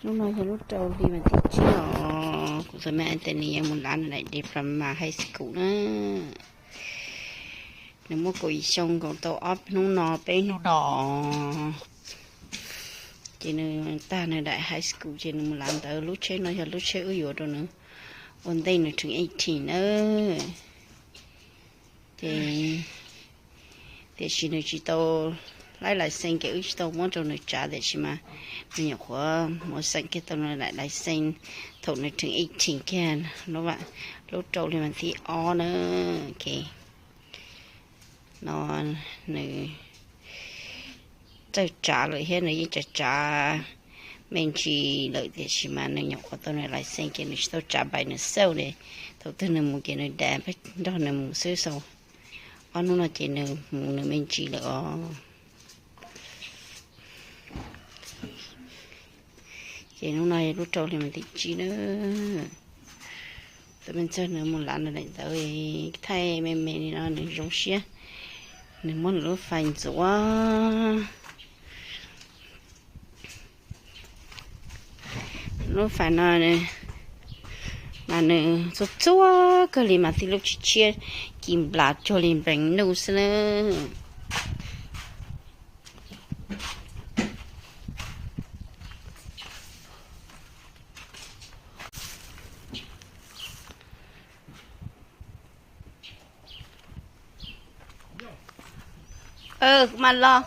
Hnub no yog lub rau hli mas thib tsib os, kuv tus me Anthony yuav mus lav nws daim diploma high school na. Nws muaj kaum yim xyoo, nkaus tau ob hnub no peb hnub no. Ces nws tag nws daim high school ces nws mus lav ntawv. Lub tsheb no yog lub tsheb wb yuav rau nws ua ntej nws turn eighteen na. Ces tiam sis nws tsis tau laib license ces wb tsis tau muab rau nws tsav, tiam sis mas nws nyuam qhuav muab xeem kiag tau nws daim license thaum nws turn eighteen kiag, lub rau hli mas thib ob na. No nws txawj tsav lawm thiab, nws yeej tsav tsav me ntsis lawm, tiam sis mas nws nyuam qhuav tau nws license ces nws tsis tau tsav by himself ne. Thaum twg nws mus ces nws dad pheej nrog nws mus xwb. Xaus ob hnub no ces nws mus nws me ntsis lawm os. Ces hnub no yog lub rau hli mas thib tsib na. Tus me ntxawg nws mus lav nws daim ntawv thaij me me li no nws zoo siab, nws muab nws lub fais ntxuav. Lub fais no mas nws txuag txuag kawg li mas tib lub tshiab tshiab ci nplas cuag li npeev nuj xwb na. Kuv mam los.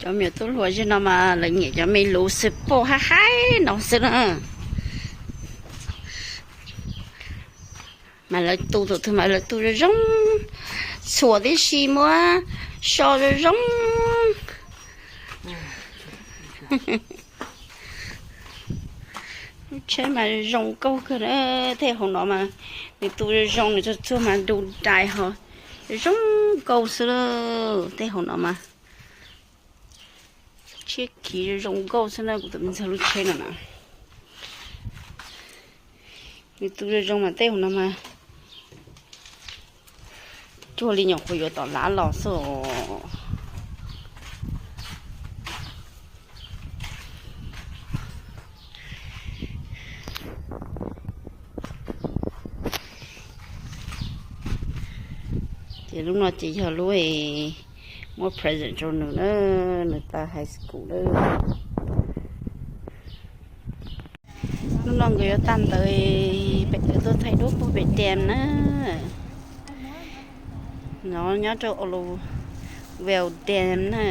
Cov me nyuam tub hluas zej no mas lawv nyiam cov me lus xwb, pom haib haib no xwb na. Mas lawv tu thaum twg mas lawv tu zoo zoo, txhuam tib si muab so zoo zoo. Lub tsheb mas zoo nkauj kawg na, tej hauv no mas nws tu zoo zoo, nws txuag txuag mas du dais ho zoo nkauj xwb lauj. Tej hauv no mas tshiab khiv zoo nkauj xwb na, kuv tus me ntxawg lub tsheb no na. Nws tu zoo zoo mas tej hauv no mas cuag li nyuam qhuav yuav tom lav los xwb os. Ces lub no ces yog lub muab present rau nws na, nws tag high school na. Hnub no nkawd yuav tag ntawd, peb tuaj thaij duab puag pem dam na. No nyob rau Olivewell Dam na.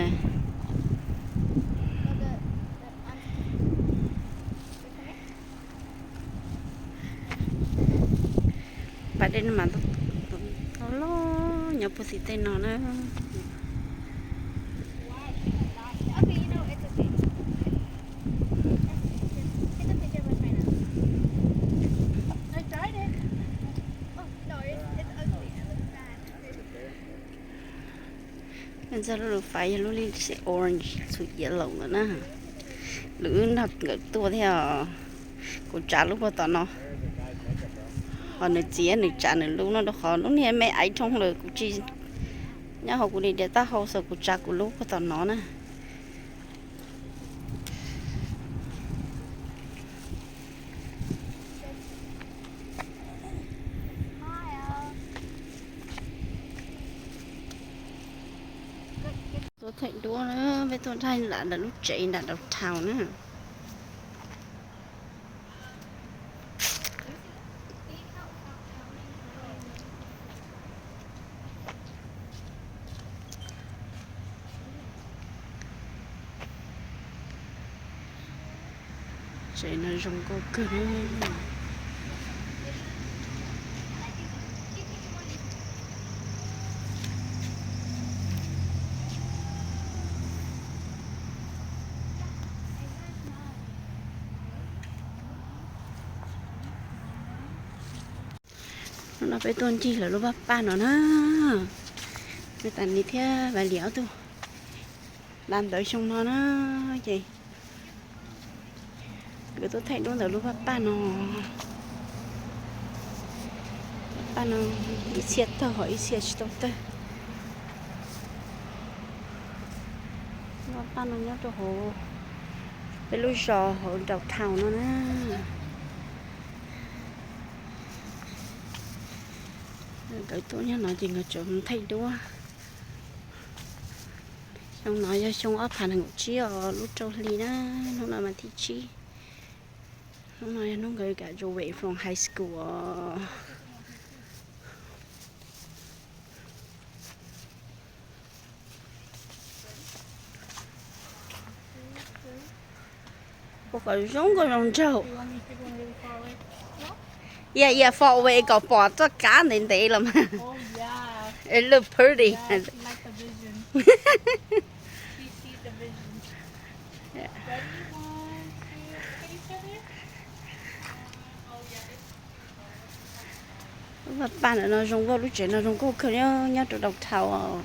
Pas dej no mas tau loj nyob puag tim tej no na. Ntxawg lub lus fais yog lub li orange txhum yellow lawm na. Lwm hnub nkawd tuaj thiab os. Kuv tsav lub puag tom no, ho nws txiv nws tsav nws lub no rau qhov lub niag me aiv dhoo lawm, kuv tsis nyob hauv kuv li diav taub hau xwb, kuv tsav kuv lub puag tom no na. Tuaj thaij duab na, peb tuaj thaij nram lawv lub tsev nram downtown na. Tsev no zoo nkauj kawg. Hnub no peb tuaj ncig lawv lub vaj paj no na. Peb tas li thiab Vam Liam ob tug lav ntawv xyoo no na. Ces nkawd tuaj thaij duab ntawm lub vaj paj no. Vaj paj no ib txhia tawg ho ib txhia tsis tau tawg. Paj no nyob rau hauv peb lub zos hauv downtown no na. Nkawd tuaj nyob no ces nkawd tseem thaij duab. Xyoo no yog xyoo ob phav nees nkaum tsib os, lub rau hli na, hnub no mas thib tsib. Hnub no yog hnub nkawd graduate from high school os. Ua kom zoo nkauj zoo nraug. Yeah, yeah, far away kom pom txoj kab ntev ntev los mas. It look pretty. Lub vaj paj ntawm no zoo nkauj, lub tsev no zoo nkauj kawg, nyob rau downtown.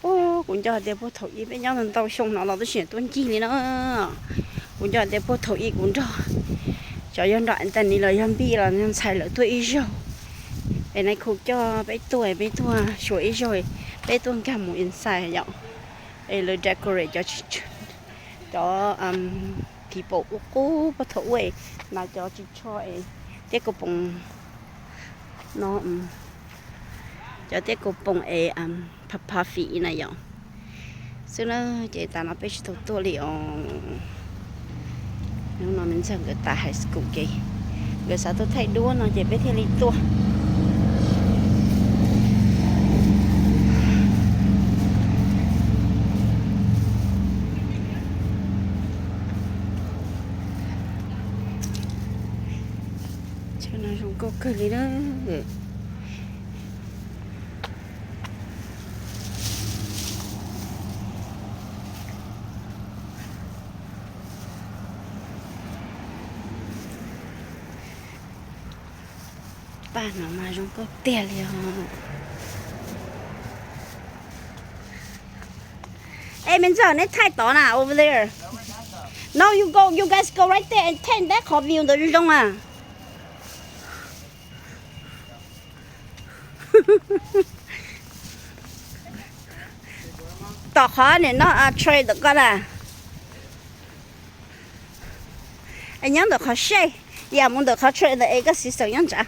Ub, kuv nco hais tias puag thaum ub peb nyob ntau xyoo no los twb tsis tuaj ncig li no. Kuv nco hais tias puag thaum ub kuv nrog, xyov yog nrog Anthony los yog Npij los ntxhais lawv tuaj ib zaug, es nais khu coj peb tuaj, peb tuaj xyuas ib zaug, peb tuaj nkag mus inside yom, es lawv decorate cov, cov people qub qub puag thaum ub, mas cov ris tsho es tiab kaus poom no, cov tiab kaus poom es phav phav fim na yom. Xwb na, ces tas no peb tsis tau tuaj li os. Hnub no me ntxawg nkawd tas high school ces nkawd xav tuaj thaij duab no ces peb thiaj li tuaj. Chaw no zoo nkauj kawg li na. Paj no mas zoo nkauj tiag li os. Ej, me ntxawg, neb thaij tod na, over there. No, you go, you guys go right there and take that qhov view ntawd zoo zoo na. Tom qhov nim no train ntawm ko na. Es nyob ntawm qhov sej, yam mus ntawm qhov train ntawd es koj siv xeem nyob ntshav.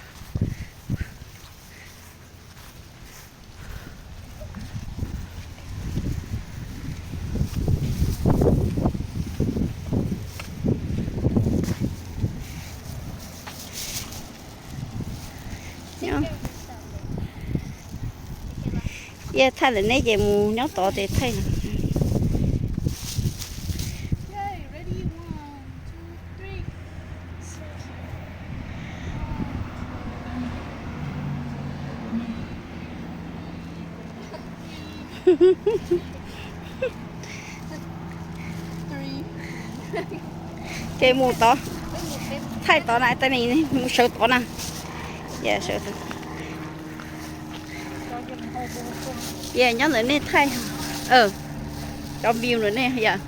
Yog thaij ntawm neb ces mus nyob tod ces thaij. Ces mus tod, thaij tod na, mus sawv tod na. Nyob ntawm nej thaij, cov view ntawm nej yom.